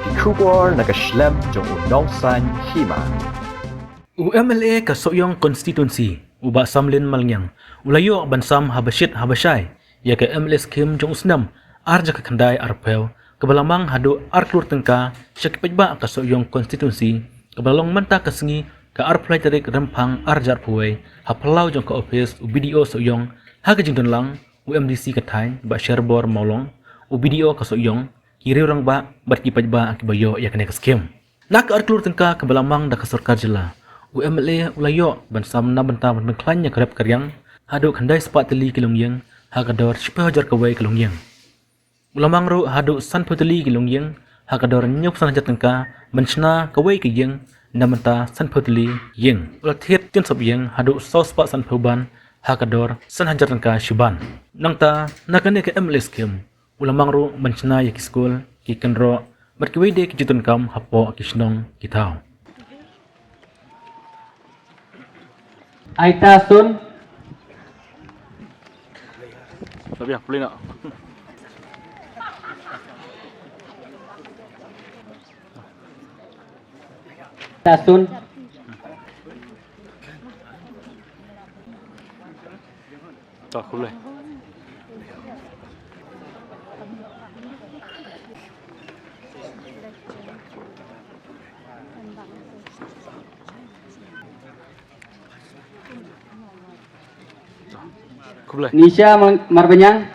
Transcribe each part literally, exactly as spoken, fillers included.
Ki khubor na ka shlem jong u nongsan hima. U M L A ka Sohiong Constituency, u Bah Samlin Malngiang, u la ïoh ban sam haba shit haba shai ïa ka M L A scheme jong u snem ar hajar khyndai arphew, kaba la mang haduh ar klur tyngka sha ki paidbah ka Sohiong Constituency, kaba la long mynta ka sngi ka arphew lai tarik Rymphang ar hajar arphew wei, ha phyllaw jong ka ophis u B D O Sohiong, ha ka jingdon lang u M D C ka thaiñ Bah Sherbor Mawlong, u B D O ka Sohiong, ki riew rangbah bad ki paidbah kiba ïoh ïa kane ka scheme. Na ka ar klur tyngka kaba la mang da ka sorkar jylla, u M L A u la ïoh ban sam na bynta ban pynkhlaiñ ïa ka rep ka riang haduh khyndai spah tylli ki longïing ha ka dor shiphew hajar kawei ka longïing. U la mang ruh haduh sanphew tylli ki longïing ha ka dor hynñiewphew san hajar tyngka ban shna kawei ka ïing na bynta sanphew tylli ïing. U la thied tin sop ïing haduh saw spah sanphew ban ha ka dor san hajar tyngka shi ban. Nangta na kane ka M L A scheme, u la mang ruh ban shna ïa ki skul, ki kynroh bad kiwei de ki jingdonkam hapoh ki shnong ki thaw. Aita Sun. Tapi ya, boleh nak? Aita Sun. Tah, khublei. Khublei. Nisha Mar-, Marbaniang,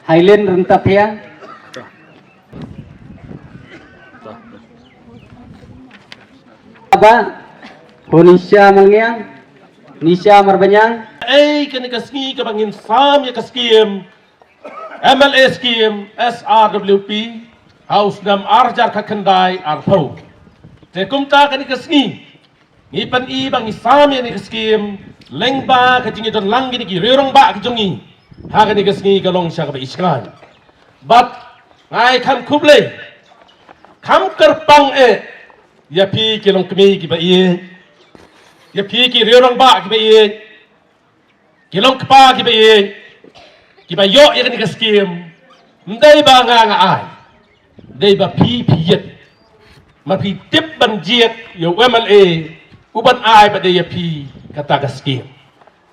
Hailen Ryntathiang. Tah. Tah. Aba, Honisha Malngiang, Nisha Marbaniang. Ei, kane ka sngi kaba ngin sam ïa ka scheme, M L A scheme, S R W P, ha u snem ar hajar khyndai arphew. Te kumta kane ka sngi, ngi pyni ba ngi sam ïa kane ka scheme lyngba ka jingïadon lang kine ki riew rangbah ki jong ngi ha kane ka sngi ka long sha kaba ishngaiñ. Bad nga ai kham khublei, kham kyrpang eh ïa phi ki longkmie kiba ïeit, ïa phi ki riew rangbah kiba ïeit, ki longkpa kiba ïeit, kiba ïoh ïa kane ka scheme, ym dei ba nga nga ai, dei ba phi phi ïeit, ma phi tip ban jied ïa u M L A u ban ai pat ïa phi kata ka scheme.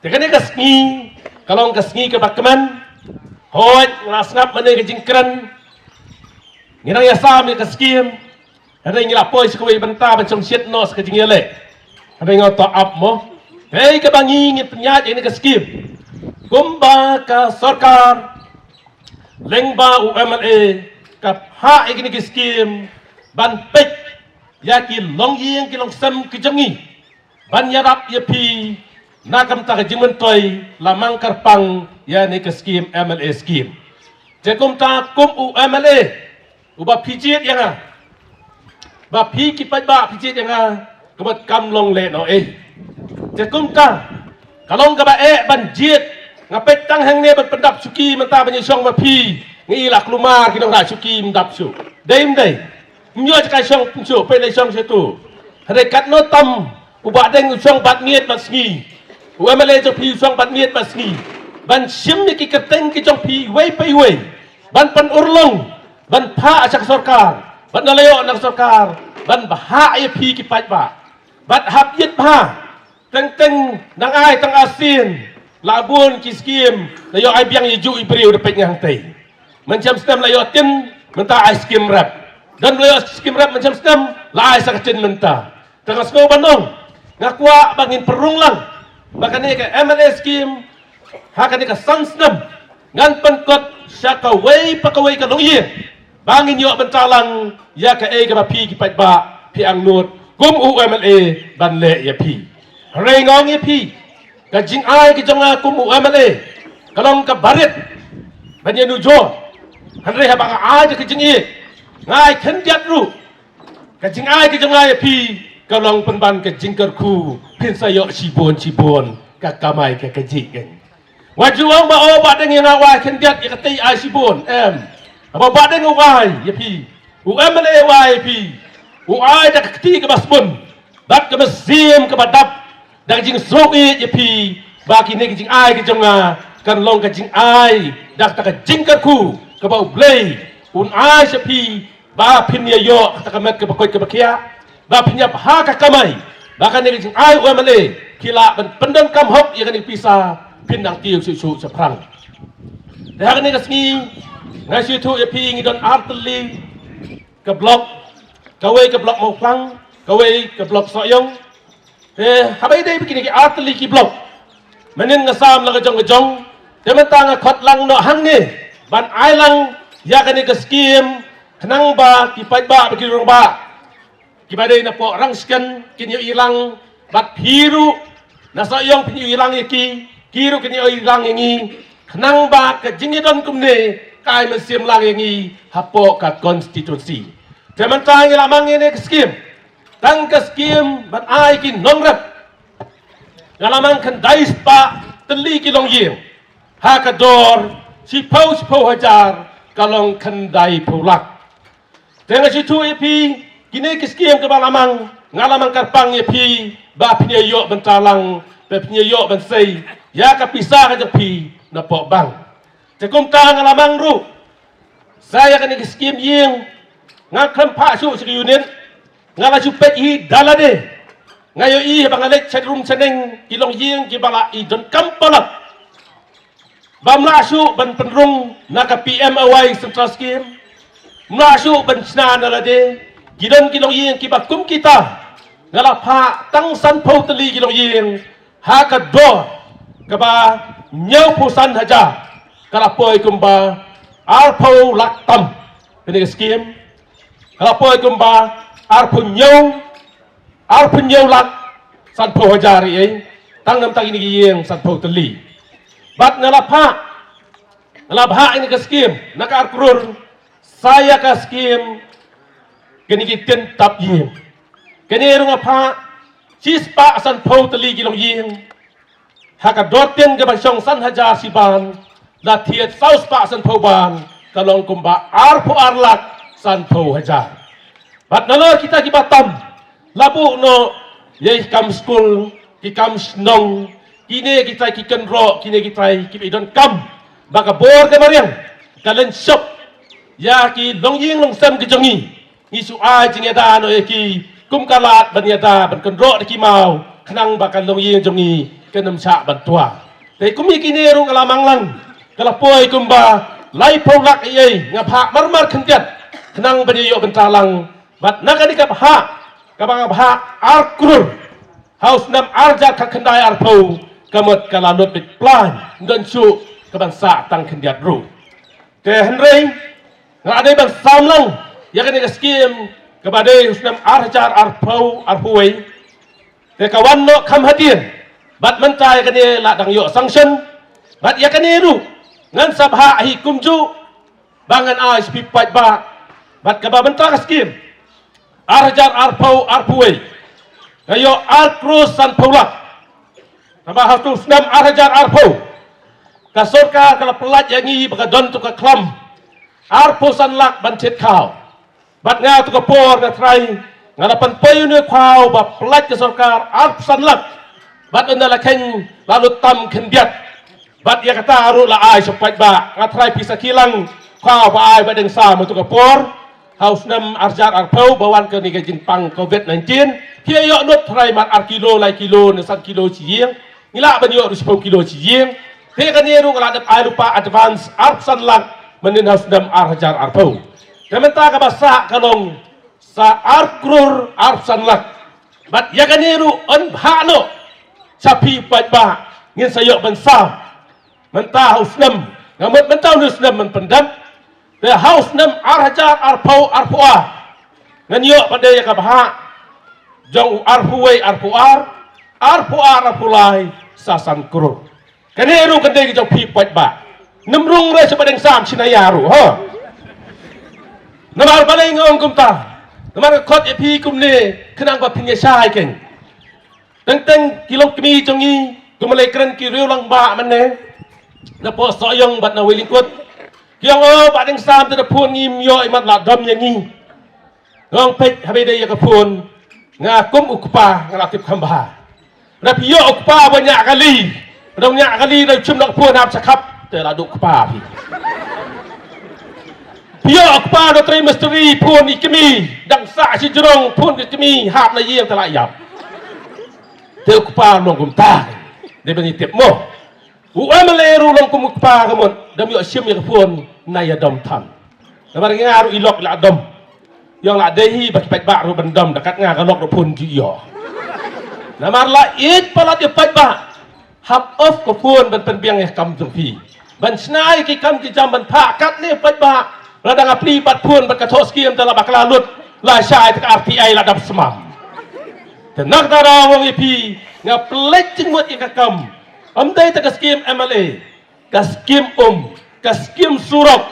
Te kane ka sngi ka long ka sngi kaba kmen. Hooid, nga la sngap mynne ka jingkren, ngi nang ïa sam ïa ka scheme. Hynrei ngi la poi sha kawei bynta ban shong shit noh sha ka jingïaleh. Hynrei nga to ap mo. Hei, kaba ngi ngin pynïaid ïa kane ka scheme, kumba ka sorkar lyngba u M L A ka phah ïa kane ka scheme ban peit ïa ki longïing ki longsem ki jong ngi ban ïarap ïa phi na ka bynta ka jingmyntoi, la mang kyrpang ïa kane ka scheme, M L A scheme. Te kumta kum u M L A uba phi jied ïa nga, ba phi ki paidbah phi jied ïa nga, ka mut kam long lehnohei. Te kumta ka long kaba eh ban jied. Nga peit tang hangne ban pyndap shuki mynta ban ïashong ma phi, ngi la kulmar ki nongrah shuki, ym dap shuh. Dei ym dei? Ym ïoh jaka shong pynshong, peit la shong sha tu. Hynrei katno tam u Bahdeng u shong bad miet bad sngi, u M L A jong phi u shong bad miet bad sngi ban shim ïa ki kyrteng ki jong phi iwei pa iwei, ban pynurlong, ban phah sha ka sorkar, ban da la ïoh na ka sorkar ban bhah ïa phi ki paidbah. Bad hap ïeit bha. Teng teng nang ai tang arsien, la bun ki scheme la ïoh ai biang ïa ju i briew da peit nga hangtei. Mynshem snem la ïoh tin, mynta ai scheme rep. Don la ïoh scheme rep mynshem snem, la ai sa ka tin mynta. Te nga sngew ban ong, nga kwah ba ngin pynrung lang ba kane ka M L A scheme ha kane ka san snem ngan pynkut sha kawei pa kawei ka longïing ba ngin ïoh bynta lang ïa kaei kaba phi ki paidbah phi angnud kum u M L A ban leh ïa phi. Hynrei nga ong ïa phi, ka jingai ka jong nga kum u M L A ka long kaba rit ban ïanujor. Hynrei haba nga ai da ka jingïeit, nga ai khyndiat ruh, ka jingai ka jong nga ïa phi ka long pynban ka jingkyrkhu, phin sa ïoh shibun shibun ka kamai ka kajih. Wat ju ong ba, oh, Bahdeng ïa nga u ai khyndiat ïa katei, ai shibun. Em. Haba u Bahdeng u ai ïa phi, u M L A u ai ïa phi, u ai da ka kti kaba sbun bad ka mynsiem kaba dap. Da ka jingsngewsih ïa phi ba kine ki jingai ki jong nga kan long ka jingai da kata ka jingkyrkhu kaba U Blei un ai sha phi ba phin ïa ïoh kata ka met kaba koit kaba khiah, ba phin ïa bha ka kamai, ba kane ka jingai u M L A ki lah ban pyndonkam hok ïa kane ka pisa, phin nang tiew shuh shuh shaphrang. Te ha kane ka sngi nga shu ïathuh ïa phi, ngi don ar tylli ka block, kawei ka block Mawphlang, kawei ka block Sohiong. Te haba ïadei bad kine ki ar tylli ki block, mynnin nga sam la ka jong ka jong, te mynta nga khot lang noh hangne ban ai lang ïa kane ka skim, khnang ba ki paidbah bad ki rangbah kiba dei napoh Rangshken kin ïohi lang, bad phi ruh na Sohiong phin ïohi lang ïa ki, ki ruh kin ïohi lang ïa ngi, khnang ba ka jingïadon kumne ka ai mynsiem lang ïa ngi hapoh ka constituency. Te mynta ngi la mang ïa kane ka skim, tang ka skim ban ai ki nongrep, nga la mang khyndai spah tylli ki longïing ha ka dor shiphew shiphew hajar, ka long khyndai phew lak. Te nga shu ïathuh ïa phi, kine ki skim kaba la mang, nga la mang kyrpang ïa phi ba phin ïa ïoh bynta lang, ba phin ïa ïoh ban sei ïa ka pisa ka jong phi napoh bank. Te kumta nga la mang ruh sa ïa kane ka skim ïing, nga khlem phah shuh sha ka unit, nga la shu peit hi da lade. Nga ïohi haba nga leit sha rum sha neng, ki longïing kiba la i donkam palat, bym lah shuh ban pynrung na ka P M A Y Central Scheme, ym lah shuh ban shna na lade. Ki don ki longïing kiba kum kita, nga la phah tang sanphew tylli ki longïing ha ka dor kaba hynñiewphew san hajar, ka la poi kumba arphew lak tam. Kane ka skim ka la poi kumba arphew hynñiew, arphew hynñiew lak sanphew hajar ïa, tang namar kine ki ïing sanphew tylli. Bad nga la phah, nga la phah ïa kane ka skim na ka ar klur sa ïa ka skim kine ki tin tap ïing. Kane ruh nga phah shispah sanphew tylli ki longïing ha ka dor tin kaba shong san hajar shi ban, la thied saw spah sanphew ban, ka long kumba arphew ar lak sanphew hajar. Bad nalor kita kiba tam, la buh noh ïa ki kam skul, ki kam shnong, kine kita ki kynroh, kine kita kiba i donkam ba ka bor ka mariang ka lynshop ïa ki longïing longsem ki jong ngi. Ngi shu ai jingïada noh ïa ki kum ka lad ban ïada ban kynroh da ki maw, khnang ba ka longïing jong ngi kan ym shah ban twa. Te kum ïa kine ruh nga la mang lang, ka la poi kumba laiphew lak ïa, nga phah marmar khyndiat khnang ban ïa ïoh bynta lang. Bad na kane ka phah, kaba nga phah ar klur, ha u snem ar hajar khatkhyndai arphew, ka mut ka la lut beit plan, ym don shuh kaban sah tang khyndiat ruh. Te hynrei nga la dei ban sam lang ïa kane ka skim kaba dei u snem ar hajar arphew arphew wei. Te ka wan noh kham hadien, bad mynta ïa kane la dang ïoh sanction. Bad ïa kane ruh ngan sa bhah hi kumjuh ba ngan ai sha phi paidbah. Bad kaba mynta ka skim ar hajar arphew arphew wei, nga ïoh ar klur sanphew lak. Naba ha u snem ar hajar arphew, ka sorkar ka la pyllait ïa ngi ba ka don tu ka khlam arphew san lak ban thied khaw. Bad nga tu ka por nga trai, nga la pynpoi ïa une u khaw ba pyllait ka sorkar arphew san lak. Bad ynda la kheiñ la lut tam khyndiat. Bad ïa kata ruh la ai sha paidbah, nga trai pisa kilang khaw ba ai Bah Deng Sam ha tu ka por. Ha u snem ar hajar arphew ba wan kane ka jingpang covid nineteen, phi ïoh nud trai mar ar kilo, lai kilo ne san kilo shi ïing. Ngi lah ban ïoh ruh shiphew kilo shi ïing. Te kane ruh nga la dep ai lypa advance arphew san lak mynnin ha u snem ar hajar arphew. Te mynta kaba sah ka long sa ar klur arphew san lak. Bad ïa kane ruh yn bhah noh sha phi paidbah, ngin sa ïoh ban sam. Mynta ha u snem, nga mut mynta une u snem men pyndep. Te ha u snem ar hajar arphew arphew ar, ngan ïoh pat de ïa ka bhah jong u arphew wei arphew ar, arphew ar arphew lai, sa san klur. Kane ruh kan dei ka jong phi paidbah. Nym rung re sha Bah Deng Sam shi na ïa ruh, ha. Namar balei nga ong kumta? Namar nga khot ïa phi kumne khnang ba phin ïa shai kein. Teng teng ki longkmie jong ngi, kumba la kren ki riew lang ba mynne, na poh Sohiong bad na Wei Lyngkut, ki ong, "Oh, Bah Deng Sam te da phone ngim ïoh, imat la dom ïa ngi." Nga ong, "Peit, haba ïadei ïa ka phone, nga kum u kpa nga la tip kham bha. Lada phi ïoh u kpa ba ñiah kali, ba dang ñiah kali da shim noh ka phone hap sha khap, te la duh kpa phi." Phi ïoh u kpa da trei mistri, phone ïa i kmie, dang sah shi jrong, phone ïa i kmie, hap na ïing te la ïap. Te u kpa long kumta. Dei ban ïa tip mo. U MLA ruh long kum u kpa ka mut, dang ïoh shim ïa ka phone na ïa dom than. Namar nga ruh i lok la dom. Ïong la dei hi ba ki paidbah ruh ban dom da kat nga ka lok ruh phone ju ïoh. Namar la ïeit palat ïa paidbah. Hap off ka phone ban pynbiang ïa ka kam jong phi. Ban shna ïa ki kam ki jam ban phah katne paidbah. Lada nga plie bad phone bad ka thoh skim te la bakla lut. La shai te ka RTI la dap smam. Te na kata daw ong ïa phi nga pynleit jingmut ïa ka kam. Ym dei te ka skim MLA. Ka skim um, ka skim surok,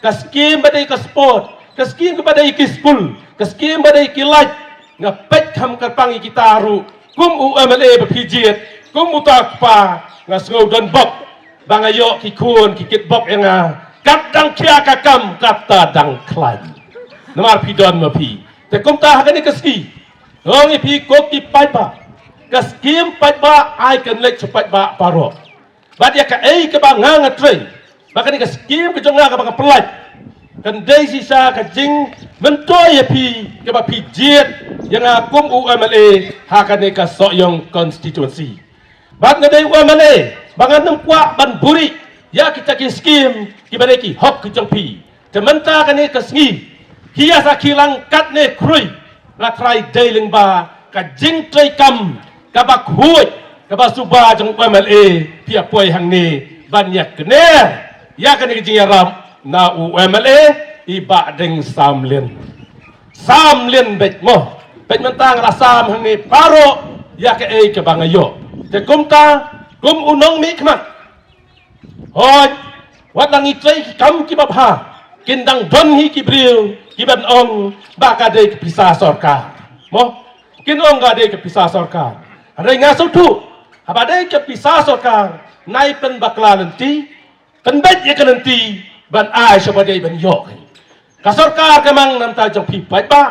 ka skim ba dei ka sport, ka skim ba dei ki skul, ka skim ba dei ki light. Nga peit kham kyrpang ïa kita ruh kum u MLA ba phi jied, kum uta u kpa. Nga sngew don bok ba nga ïoh ki khun ki kit bok ïa nga. Kat dang khia ka kam kata dang khlaiñ. Namar phi don ma phi. Te kumta ha kane ka sngi nga ong ïa phi ko ki paidbah, ka skim paidbah ai kan leit sha paidbah baroh. Bad ïa kaei kaba nga nga trei ba kane ka skim ka jong nga kaba nga pynlait kan dei shisha ka jingmyntoi ïa phi kaba phi jied ïa nga kum u MLA ha kane ka Sohiong constituency. Bad nga dei u MLA ba ngan ym kwah ban buhrieh ïa kita ki skim kiba dei ki hok ki jong phi. Te mynta kane ka sngi phi ïa sakhi lang katne khrui. La trai dei lyngba ka jingtrei kam kaba khuid kaba suba jong u MLA phi ïa poi hangne ban ïa kner ïa kane ka jingïarap na u MLA i Bah Deng Samlin. Samlin beit mo. Beit mynta nga la sam hangne baroh ïa kaei kaba nga ïoh. Te kumta kum u nongmihkhmat. Hooid, wat la ngi trei ki kam kiba bha kin dang don hi ki briew kiban ong ba ka dei ka pisa sorkar. Mo, kin ong ka dei ka pisa sorkar. Hynrei nga sngewthuh haba dei ka pisa sorkar nai pynbakla lynti, pynbeit ïa ka lynti ban ai sha ba dei ban ïoh. Ka sorkar ka mang namar jong phi paidbah.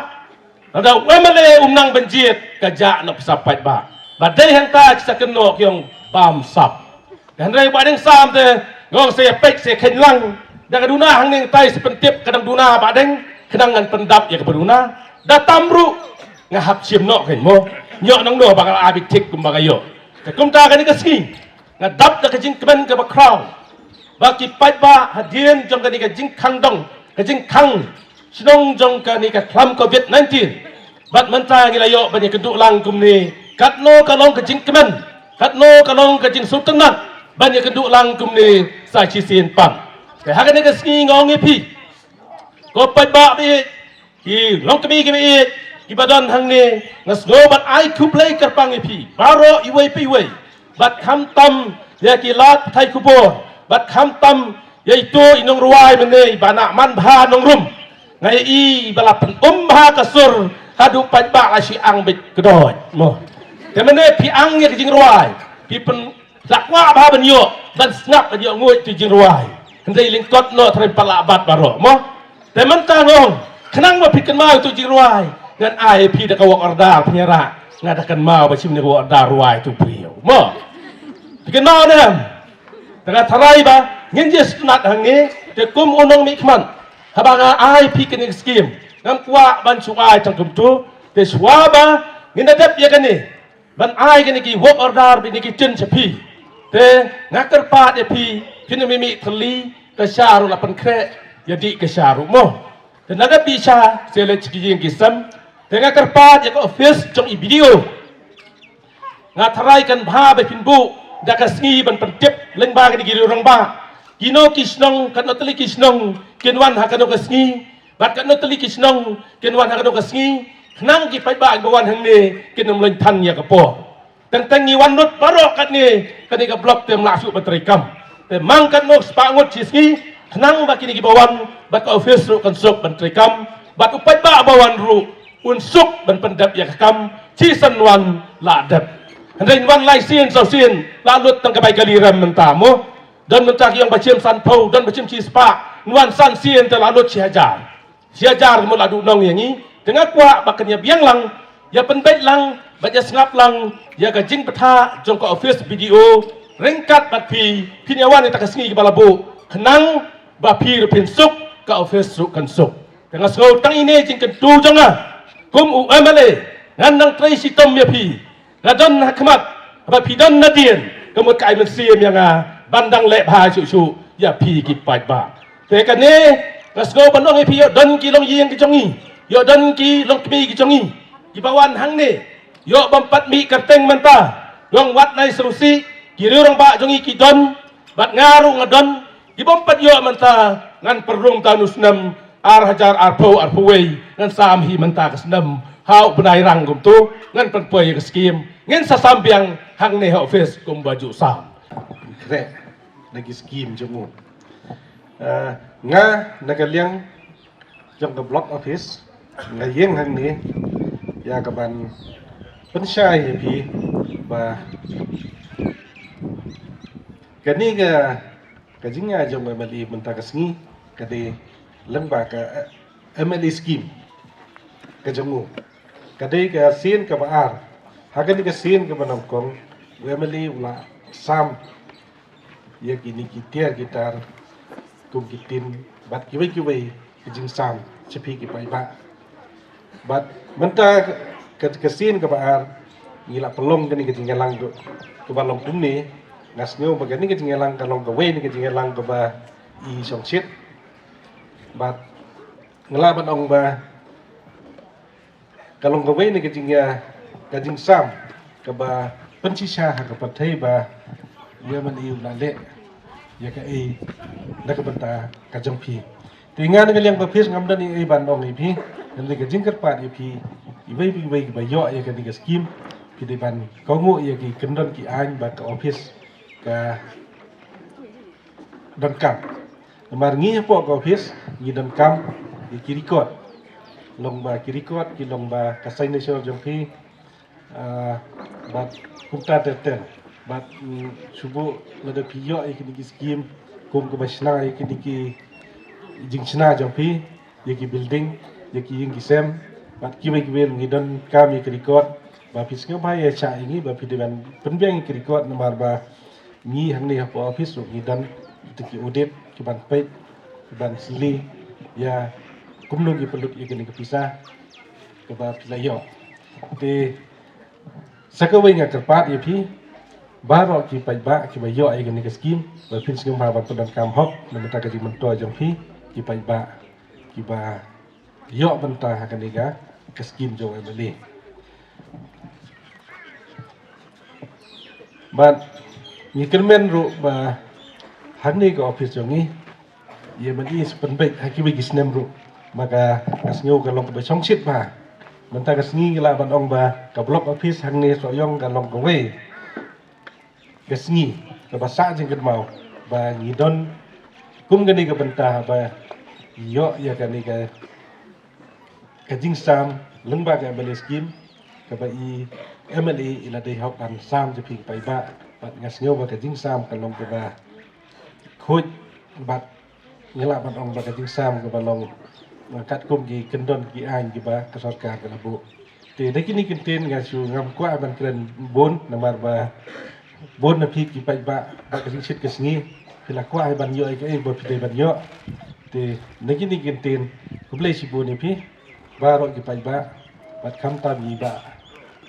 Lada u MLA um nang ban jied ka jah na pisa paidbah. Ba dei hangta ki sa kynnoh ki ong bam sap. Hynrei Bah Deng Sam te nga ong sa ïa peit sa ïa kheiñ lang. Da ka duna hangne tai sa pyntip ka dang duna Bah Deng khnang ngan pyndap ïa kaba duna. Da tam ruh nga hap shim noh kein mo. Ïoh nangno ba nga la ai beit thik kumba nga ïoh. Te kumta kane ka sngi nga dap da ka jingkmen kaba khraw ba ki paidbah hadien jong kane ka jingkhang dong, ka jingkhang shnong jong kane ka khlam covid nineteen. Bad mynta ngi la ïoh ban ïakynduh lang kumne, katno ka long ka jingkmen, katno ka long ka jingsngewtynnat ban ïakynduh lang kumne sa shisien pat. Te ha kane ka sngi nga ong ïa phi ko paidbah ba ïeit, ki longkmie kiba ïeit kiba don hangne, nga sngew ban ai khublei kyrpang ïa phi baroh iwei pa iwei. Bad khamtam ïa ki lad pathai khubor, bad khamtam ïa ito i nongrwai mynne i Bah Nahmanbha Nongrum. Nga ïohi ba la pynum bha ka sur haduh paidbah la shu ang beit kdor mo. Te mynne phi ang ïa ka jingrwai, phi pyn la kwah bha ban ïoh ban sngap ban ïoh nguid tu jingrwai. Hynrei lyngkot noh trai pat la bat baroh mo. Te mynta nga ong khnang ba phi kynmaw tu jingrwai, ngan ai phi da ka work order phi ïarap. Nga da kynmaw ba shim ne ka work order rwai tu briew mo. Phi kynmaw ne em? Te nga tharai ba ngin ïa sngewtynnat hangne. Te kum u nongmihkhmat, haba nga ai phi kane ka skim, ngam kwah ban shu ai tang kumtu. Te shuwa ba ngin da dep ïa kane ban ai kine ki work order bad kine ki ktien sha phi, te nga kyrpad ïa phi, phin ym mih thylli, ka sha ruh la pynkhreh ïa dih ka sha ruh mo. Te na ka bishar sa leit sha ki ïing ki sem. Te nga kyrpad ïa ka office jong i BDO. Nga tharai kan bha ba phin buh da ka sngi ban pyntip lyngba kine ki riew rangbah, kino ki shnong, katno tylli ki shnong kin wan ha kano ka sngi. Bad katno tylli ki shnong kin wan ha kano ka sngi, khnang ki paidbah kiba wan hangne kin ym leit than ïa ka por. Teng teng ngi wan lut baroh katne, kane ka block te ym lah shuh ban trei kam. Te mang katno spah ngut shi sngi, khnang ba kine kiba wan bad ka office ruh kan suk ban trei kam, bad u paidbah ba wan ruh un suk ban pyndep ïa ka kam. Shisien wan la dep, hynrei wan lai sien saw sien la lut tang ka bai kali rem mynta mo. Don mynta ki ong ba shim sanphew, don ba shim shispah, wan san sien te la lut shi hajar. Shi hajar mo la duh nong ïa ngi. Te nga kwah ba kan ïa biang lang, ïa pynbeit lang bad ïa sngap lang ïa ka jingbthah jong ka office BDO. Ryngkat bad phi, phin ïa wan ïa ta ka sngi kiba la buh, khnang ba phi ruh phin suk ka office ruh kan suk. Te nga sngew tang ine jingkyntu jong nga kum u M L A, ngan nang trei shitom ïa phi. Nga don ha khmat, haba phi don nadien, ka mut ka ai mynsiem ïa nga ban dang leh bha shuh shuh ïa phi ki paidbah. Te kane nga sngew ban ong ïa phi, ïoh don ki longïing ki jong ngi, ïoh don ki longkmie ki jong ngi, kiba wan hangne, ïoh bym pat mih kyrteng mynta. Long wat nai sngewsih, ki riew rangbah jong ngi ki don, bad nga ruh nga don, ki bym pat ïoh mynta. Ngan pynrung tang u snem ar hajar arphew arphew wei, ngan sam hi mynta ka snem ha u bnai Rang kumto, ngan pynpoi ïa ka skim, ngin sa sam biang hangne ha office kumba ju sam. Khreh na ki skim jong u. Eh, nga na ka liang jong ka block office, nga ïeng hangne ïa ka ban pynshai ïa phi ba kane ka, ka jingïaid jong u M L A mynta ka sngi ka dei lyngba ka, eh, M L A scheme ka jong u. Ka dei ka sien kaba ar. Ha kane ka sien kaba nyngkong, u M L A u la sam ïa kine ki tiar ki tar kum ki tin bad kiwei kiwei ki jingsam sha phi ki paidbah. Bad mynta ka, ka sien kaba ar ngi la pynlong kane ka jingïalang ka, kaba long kumne. Nga sngew ba kane ka jingïalang ka long kawei na ka jingïalang kaba i shongshit. Bad nga lah ban ong ba ka long kawei na ka jingïa, ka jingsam kaba pynshisha ha ka pyrthei ba u M L A u la leh ïa kaei na ka bynta ka jong phi. Te nga na ka liang ka office ngam don ei ei ban ong ïa phi, hynrei ka jingkyrpad ïa phi, iwei pa iwei ba ïoh ïa kane ka skim, phi dei ban kohnguh ïa ki kyndon ki aiñ ba ka office ka donkam. Namar ngi hapoh ka office ngi donkam ïa ki record. Long ba ki record ki long ba ka signature jong phi, ah, bad kumta ter ter. Bad, mm, shu buh lada phi ïoh ïa kine ki skim kum kaba shna ïa kine ki jingshna jong phi, ïa ki building, ïa ki ïing ki sem, bad kiwei kiwei ngi donkam ïa ki record. Ba phi sngewbha ïa shah ïa ngi ba phi dei ban pynbiang ïa ki record namar ba ngi hangne hapoh office ruh ngi don kita ki audit ki ban peit, ki ban sli ïa kumno ngi pynlut ïa kane ka pisa kaba phi la ïoh. Te sa kawei nga kyrpad ïa phi baroh ki paidbah kiba ïoh ïa kane ka skim ba phin sngewbha ban pyndonkam hok na bynta ka jingmyntoi jong phi ki paidbah kiba ïoh bynta ha kane ka, ka skim jong u M L A. Bad ngi kyrmen ruh ba hangne ka office jong ngi, ïa, mynta i sa pynbeit ha kiwei ki snem ruh. Ma ka, ka sngew ka long kaba shongshit bha. Mynta ka sngi ngi lah ban ong ba ka block office hangne Sohiong ka long kawei ka sngi kaba sah jingkynmaw ba ngi don kum kane ka bynta ba ïoh ïa kane ka, ka jingsam lyngba ka M L A scheme kaba i M L A i la dei hok ban sam jong phi ki paidbah. Bad nga sngew ba ka jingsam ka long kaba khuid bad nga lah ban ong ba ka jingsam kaba long, uh, katkum ki kyndon ki aiñ kiba ka sorkar ka la buh. Te da kine ki kyntien nga shu ngam kwah ban kren bun namar ba bun na phi ki paidbah ba ka jingshit ka sngi phi la kwah ban ïoh ïa kaei ba phi dei ban ïoh. Te da kine ki kyntien khublei shibun ïa phi baroh ki paidbah bad khamtam ïa i Bah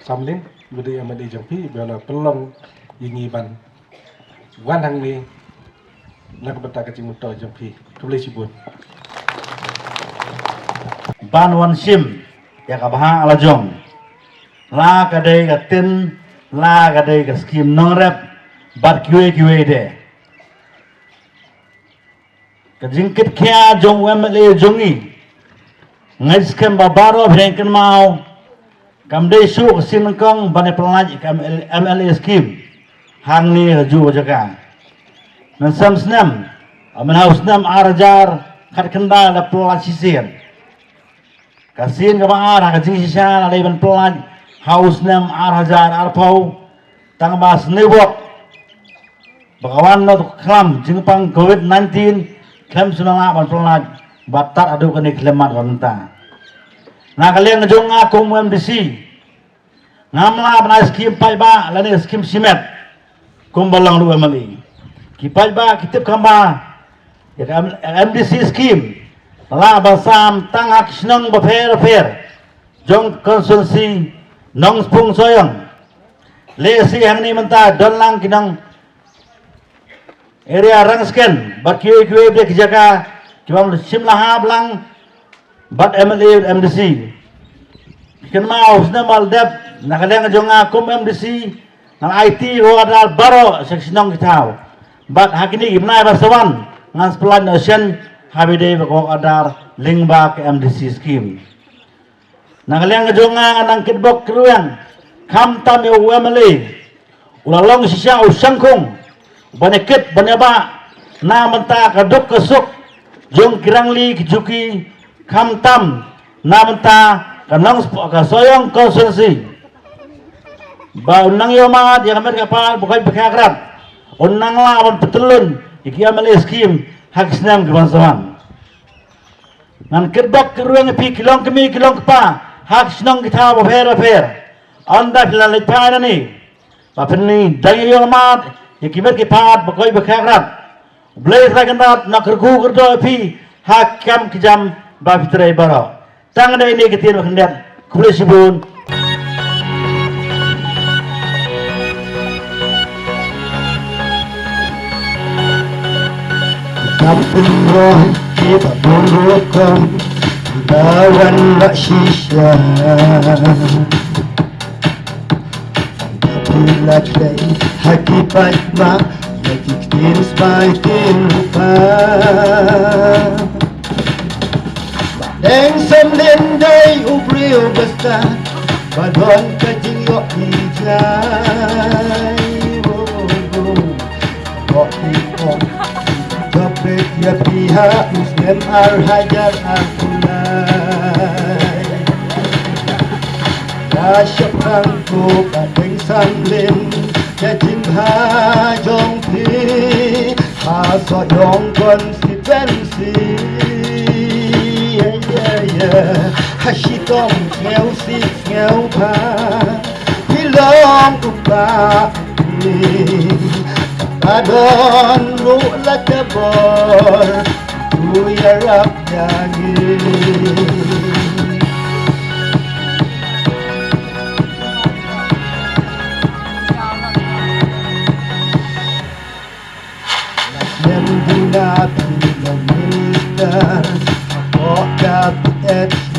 Samlin ba dei M L A jong phi ba la pynlong ïa ngi ban wan hangne na ka bynta ka jingmyntoi jong phi. Khublei shibun. Ban wan shim ïa ka bha la jong, la ka dei ka tin, la ka dei ka skim nongrep bad kiwei kiwei de. Ka jingkit khia jong u M L A jong ngi, nga ngeit skhem ba baroh phi dang kynmaw, kam dei shuh ka sien nyngkong ban ïa pynlait ka M L A, M L A scheme hangne ha ju ka jaka. Mynshem snem, mynha u snem ar hajar khatkhyndai la pynlait shisien. Ka sien kaba ar ha ka jingshisha la dei ban pynlait ha u snem ar hajar arphew, tang ba sniewbok ba ka wan na ka khlam jingpang covid nineteen, khlem shu nang lah ban pynlait bad tad haduh kane ka khyllipmat ba mynta. Na ka liang jong nga kum u M D C, ngam lah ban ai skim paidbah lane skim shimet kumba long ruh u M L A. Ki paidbah ki tip kham bha ïa ka M-, M D C scheme. Lah ba sam tang ha ki shnong bapher bapher jong constituency Nongspung Sohiong. Lehse hangne mynta don lang ki nong area Rangskhen bad kiwei kiwei de ki jaka ki bym shym la hap lang bad M L A, M D C. Kynmaw snem ba la dep, na ka liang jong nga kum M D C, ngan aiti ïa ka wok ka dar baroh sha ki shnong ki thaw. Bad ha kine ki bnai ba sa wan ngan sa pyllait noh shen ha ba ïadei bad ka wok ka dar lyngba ka M D C scheme. Na ka liang jong nga, nga nang kitbok kitrwiang khamtam ïa u M L A u la long shisha u shangkung ban ïa kit ban ïa bah na bynta ka duk ka suk jong ki rangli ki juki, khamtam na bynta ka Nongspung, ka Sohiong constituency. Ba un nang ïohmad ïa ka met ka phad ba koit ba khia krad, un nang lah ban pyntylun ïa ki M L A scheme ha ki snem ki ban sa wan. Ngan kitbok kitrwiang ïa phi ki long kmie ki long kpa ha ki shnong ki thaw bapher bapher. Ynda phi la leit phai nangne, ba phin dang ïohmad ïa ki met ki phad ba koit ba khia krad. U Blei Trai Kynrad un kyrkhu kyrdoh ïa phi ha ki kam ki jam ba phi trei baroh. Tang da kine ki ktien ba khyndiat, khublei shibun. Ka pynroi kiba bun rukom, ba wan ba shisha. Phi la trei ha ki paidbah ïa ki ktien spah ktien spah. Deng Samlin dei u briew ba stad, ba don ka jingïohi jai. Oh, oh, oh. Ïohi ong, ka peit ïa phi ha u snem ar hajar arphew lai. Ka shaphrang ko ka Deng Samlin, ka jingbha jong phi ha Sohiong constituency. Yeah, yeah, yeah. Ha shitom sngewsih sngewbha, phi long u kpa u kmie, ka don ruh la ka bor, u ïarap ïa ngi. Lem duna phi long minister hapoh ka P H D.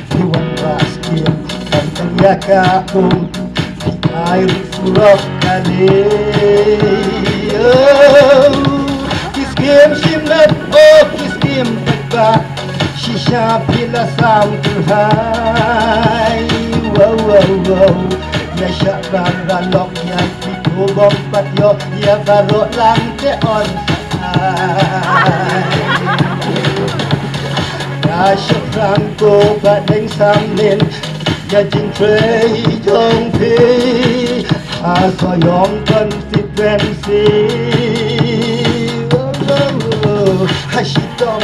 Phi wanrah skim ban pynïakha um, phi ai ruh surok kali. Oh, ki skim shimet, oh, ki skim paidbah, shisha phi la sam kyrhai. Wow, wow, wow. Ïa shah paralok ïa ki, ko bym pat ïoh ïa baroh lang te on sa ai. Ïa shaphrang ko Bah Deng Samlin, ïa jingtrei jong phi ha Sohiong constituency. Oh, oh, oh. Ha shitom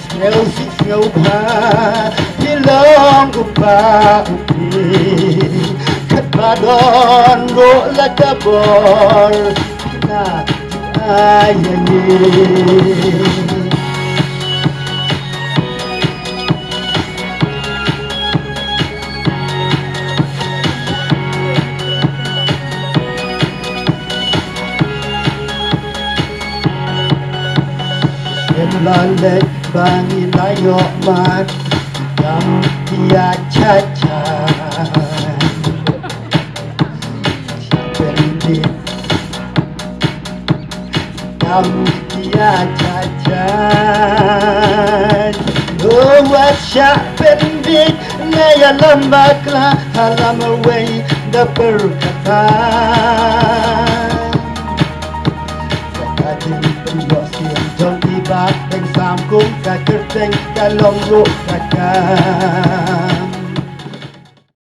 sngewsih sngewbha, phi long u kpa u kmie, katba don ruh la ka bor, phi la ai ïa ngi. Shen la leh ba ngi la ïoh mat, dang ïa cha cha. Sha pynbit, dang ïa cha cha. Oh, wat shah pynbit, nga ïalam bakla ha la marwei da pyrkhat. Sa ka jingpynïoh sien jong i Bah Deng Sam kum ka kyrteng ka long ruh ka kam.